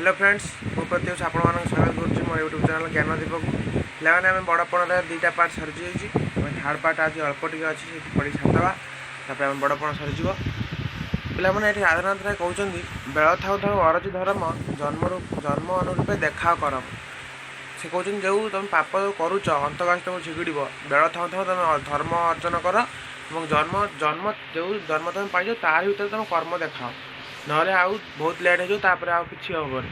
Hello friends, ମୁଁ ପ୍ରତ୍ୟୁଷ ଆପଣମାନଙ୍କୁ ସ୍ୱାଗତ କରୁଛି ମୋ ୟୁଟ୍ୟୁବ୍ ଚ୍ୟାନେଲ୍ ଜ୍ଞାନଦୀପକୁ। ପିଲାମାନେ, ଆମେ ବଡ଼ପଣରେ ଦୁଇଟା ପାର୍ଟ ସରିଯାଇଛି। ଆମେ ଥାର୍ଡ଼ ପାର୍ଟ ଆଜି ଅଳ୍ପ ଟିକେ ଅଛି, ସେଠି ପଢ଼ି ସାରିଦେବା। ତାପରେ ଆମେ ବଡ଼ପଣ ସରିଯିବ। ପିଲାମାନେ, ଏଠି ରାଧାନାଥ ରାୟ କହୁଛନ୍ତି, ବେଳ ଥାଉ ଥାଉ ଅରଜି ଧର୍ମ, ଜନ୍ମରୁ ଜନ୍ମ ଅନୁରୂପେ ଦେଖାଅ କରମ। ସେ କହୁଛନ୍ତି, ଯେଉଁ ତୁମେ ପାପ ଯେଉଁ କରୁଛ, ଅନ୍ତକାଶ ତୁମକୁ ଝିଗିଡ଼ିବ। ବେଳ ଥାଉ ଥାଉ ତୁମେ ଧର୍ମ ଅର୍ଜନ କର ଏବଂ ଜନ୍ମ ଜନ୍ମ ଯେଉଁ ଜନ୍ମ ତୁମେ ପାଇଛ, ତାରି ଭିତରେ ତୁମେ କର୍ମ ଦେଖାଅ। ନହେଲେ ଆଉ ବହୁତ ଲେଟ୍ ହେଇଯିବ, ତାପରେ ଆଉ କିଛି ହେବନି।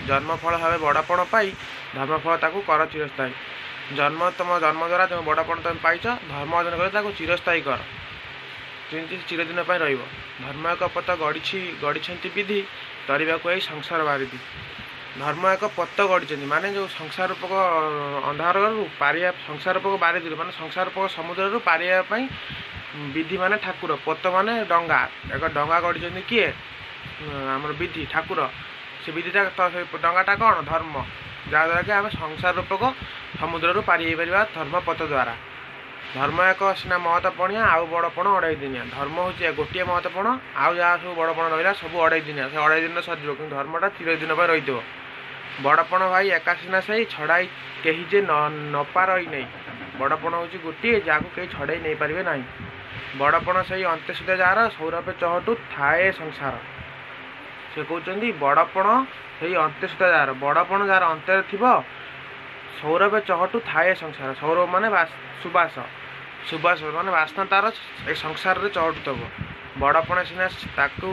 ଜନ୍ମଫଳ ଭାବେ ବଡ଼ପଣ ପାଇ, ଧର୍ମଫଳ ତାକୁ କର ଚିରସ୍ଥାୟୀ। ଜନ୍ମ ତୁମ ଜନ୍ମ ଦ୍ୱାରା ଯେଉଁ ବଡ଼ପଣ ତୁମେ ପାଇଛ, ଧର୍ମ ଅର୍ଜନ କରି ତାକୁ ଚିରସ୍ଥାୟୀ କର, ଯେମିତି ଚିରଦିନ ପାଇଁ ରହିବ। ଧର୍ମ ଏକ ପଥ ଗଢ଼ିଛି ଗଢ଼ିଛନ୍ତି ବିଧି, ତରିବାକୁ ଏଇ ସଂସାର ବାରିଧି। ଧର୍ମ ଏକ ପଥ ଗଢ଼ିଛନ୍ତି, ମାନେ ଯେଉଁ ସଂସାର ରୂପକ ଅନ୍ଧାରରୁ ପାରିବା, ସଂସାର ରୂପକ ବାରିଧିରୁ, ମାନେ ସଂସାର ରୂପକ ସମୁଦ୍ରରୁ ପାରିବା ପାଇଁ ବିଧି ମାନେ ଠାକୁର, ପୋତ ମାନେ ଡଙ୍ଗା। ଏକ ଡଙ୍ଗା ଗଢ଼ିଛନ୍ତି କିଏ? ଆମର ବିଧି ଠାକୁର। ସେ ବିଧିଟା ତ ସେ ଡଙ୍ଗାଟା କ'ଣ? ଧର୍ମ, ଯାହାଦ୍ୱାରା କି ଆମେ ସଂସାର ରୂପକ ସମୁଦ୍ରରୁ ପାରି ହେଇପାରିବା ଧର୍ମ ପଥ ଦ୍ୱାରା। ଧର୍ମ ଏକ ସିନା ମହତ ପଣିଆ, ଆଉ ବଡ଼ପଣ ଅଢ଼େଇ ଦିନିଆ। ଧର୍ମ ହେଉଛି ଗୋଟିଏ ମହତ ପଣ, ଆଉ ଯାହା ସବୁ ବଡ଼ପଣ ରହିଲା ସବୁ ଅଢ଼େଇ ଦିନିଆ। ସେ ଅଢ଼େଇ ଦିନ ସରିଯିବ, କିନ୍ତୁ ଧର୍ମଟା ଚିରଦିନ ପାଇଁ ରହିଥିବ। ବଡ଼ପଣ ଭାଇ ଏକା ସିନା ସେଇ, ଛଡ଼ାଇ କେହି ଯେ ନପାରଇ ନେଇ। ବଡ଼ପଣ ହେଉଛି ଗୋଟିଏ, ଯାହାକୁ କେହି ଛଡ଼େଇ ନେଇପାରିବେ ନାହିଁ। ବଡ଼ପଣ ସେଇ ଅନ୍ତେ ସୁଦ୍ଧା ଯାହାର, ସୌରଭେ ଚହଟୁ ଥାଏ ସଂସାର। ସେ କହୁଛନ୍ତି, ବଡ଼ପଣ ସେଇ ଅନ୍ତେ ସୁଦ୍ଧା ଯାହାର, ବଡ଼ପଣ ଯାହାର ଅନ୍ତରେ ଥିବ, ସୌରଭେ ଚହଟୁ ଥାଏ ସଂସାର। ସୌରଭ ମାନେ ସୁବାସ, ସୁବାସ ମାନେ ବାସ୍ନା ତାର ଏ ସଂସାରରେ ଚହଟୁଥିବ। ବଡ଼ପଣ ସିନା ତାକୁ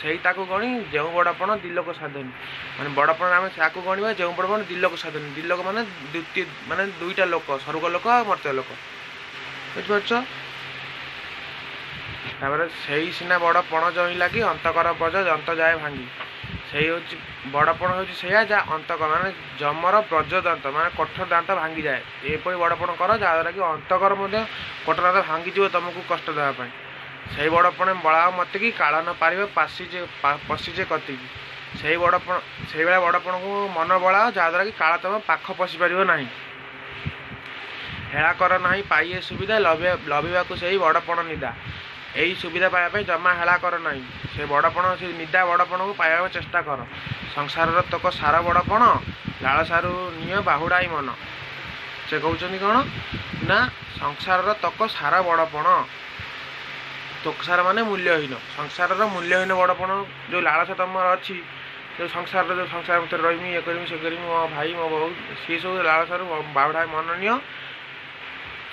ସେଇ ତାକୁ ଗଣି, ଯେଉଁ ବଡ଼ପଣ ଦିଲୋକ ସାଧନୀ। ମାନେ ବଡ଼ପଣ ଆମେ ତାକୁ ଗଣିବା, ଯେଉଁ ବଡ଼ପଣ ଦିଲୋକ ସାଧନୀ। ଦିଲୋକ ମାନେ ଦ୍ୱିତୀୟ, ମାନେ ଦୁଇଟା ଲୋକ, ସ୍ୱର୍ଗ ଲୋକ ଆଉ ମର୍ତ୍ତ୍ୟ ଲୋକ। ବୁଝିପାରୁଛ? ତାପରେ ସେଇ ସିନା ବଡ଼ ପଣ ଜହିଁ ଲାଗି, ଅନ୍ତକର ବ୍ରଜ ଯନ୍ତ ଯାଏ ଭାଙ୍ଗି। ସେଇ ହେଉଛି ବଡ଼ପଣ ହେଉଛି ସେଇଆ, ଯାହା ଅନ୍ତକ ମାନେ ଯମର ବ୍ରଜ ଦାନ୍ତ, ମାନେ କଠୋର ଦାନ୍ତ ଭାଙ୍ଗିଯାଏ। ଏପରି ବଡ଼ପଣ କର, ଯାହାଦ୍ୱାରା କି ଅନ୍ତକର ମଧ୍ୟ କଠୋର ଦାନ୍ତ ଭାଙ୍ଗିଯିବ ତୁମକୁ କଷ୍ଟ ଦେବା ପାଇଁ। ସେଇ ବଡ଼ପଣ ବଳାଅ ମତିକି, କାଳ ନ ପାରିବ ପାଶି ଯେ ପଶି ଯେ କତିକି। ସେଇ ବଡ଼ପଣ, ସେଇଭଳିଆ ବଡ଼ପଣକୁ ମନ ବଳାଅ, ଯାହାଦ୍ୱାରା କି କାଳ ତୁମ ପାଖ ପଶି ପାରିବ ନାହିଁ। ହେଳା କର ନାହିଁ ପାଇ ଏ ସୁବିଧା, ଲଭିବାକୁ ସେଇ ବଡ଼ପଣ ନିଦା। ଏଇ ସୁବିଧା ପାଇବା ପାଇଁ ଜମା ହେଳା କର ନାହିଁ। ସେ ବଡ଼ପଣ, ସେ ନିଦା ବଡ଼ପଣକୁ ପାଇବାକୁ ଚେଷ୍ଟା କର। ସଂସାରର ତୋକ ସାର ବଡ଼ପଣ, ଲାଳସାରୁ ନିଅ ବାହୁଡ଼ାଇ ମନ। ସେ କହୁଛନ୍ତି କ'ଣ ନା, ସଂସାରର ତକ ସାର ବଡ଼ପଣ। ତୋକ ସାର ମାନେ ମୂଲ୍ୟହୀନ। ସଂସାରର ମୂଲ୍ୟହୀନ ବଡ଼ପଣ, ଯେଉଁ ଲାଳସା ତୁମର ଅଛି, ଯେଉଁ ସଂସାରର, ଯେଉଁ ସଂସାର ଭିତରେ ରହିମି, ଇଏ କରିମି, ସେ କରିମି, ମୋ ଭାଇ, ମୋ ବୋଉ, ସିଏ ସବୁ ଲାଳସାରୁ ବାହୁଡ଼ାଇ ମନ ନିଅ।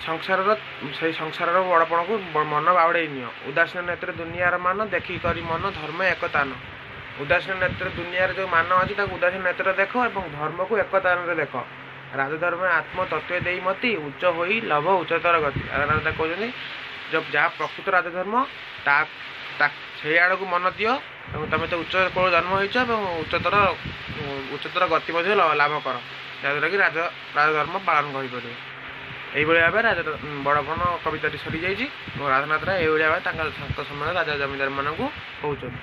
ସଂସାରର ସେଇ ସଂସାରର ବଡ଼ପଣକୁ ମନ ବାହୁଡ଼େଇ ନିଅ। ଉଦାସୀନ ନେତ୍ରେ ଦୁନିଆର ମାନ, ଦେଖି କରି ମନ ଧର୍ମ ଏକତାନ। ଉଦାସୀନ ନେତ୍ର, ଦୁନିଆର ଯେଉଁ ମାନ ଅଛି ତାକୁ ଉଦାସୀନ ନେତ୍ରରେ ଦେଖ ଏବଂ ଧର୍ମକୁ ଏକତାନରେ ଦେଖ। ରାଜଧର୍ମ ଆତ୍ମ ତତ୍ତ୍ୱ ଦେଇ ମତି, ଉଚ୍ଚ ହୋଇ ଲଭ ଉଚ୍ଚତର ଗତି। ରାଧାନାଥ କହୁଛନ୍ତି, ଯାହା ପ୍ରକୃତ ରାଜଧର୍ମ ତା ସେଇ ଆଡ଼କୁ ମନ ଦିଅ ଏବଂ ତମେ ତ ଉଚ୍ଚ କୋଳ ଜନ୍ମ ହେଇଛ ଏବଂ ଉଚ୍ଚତର ଗତି ମଧ୍ୟ ଲାଭ କର, ଯାହାଦ୍ୱାରା କି ରାଜଧର୍ମ ପାଳନ କରିପାରିବ। ଏଇଭଳି ଭାବେ ରାଜା ବଡ଼ପଣ କବିତାଟି ସରିଯାଇଛି ଏବଂ ରାଧାନାଥ ରାୟ ଏଇଭଳି ଭାବେ ତାଙ୍କ ସମୟରେ ରାଜା ଜମିଦାରମାନଙ୍କୁ କହୁଛନ୍ତି।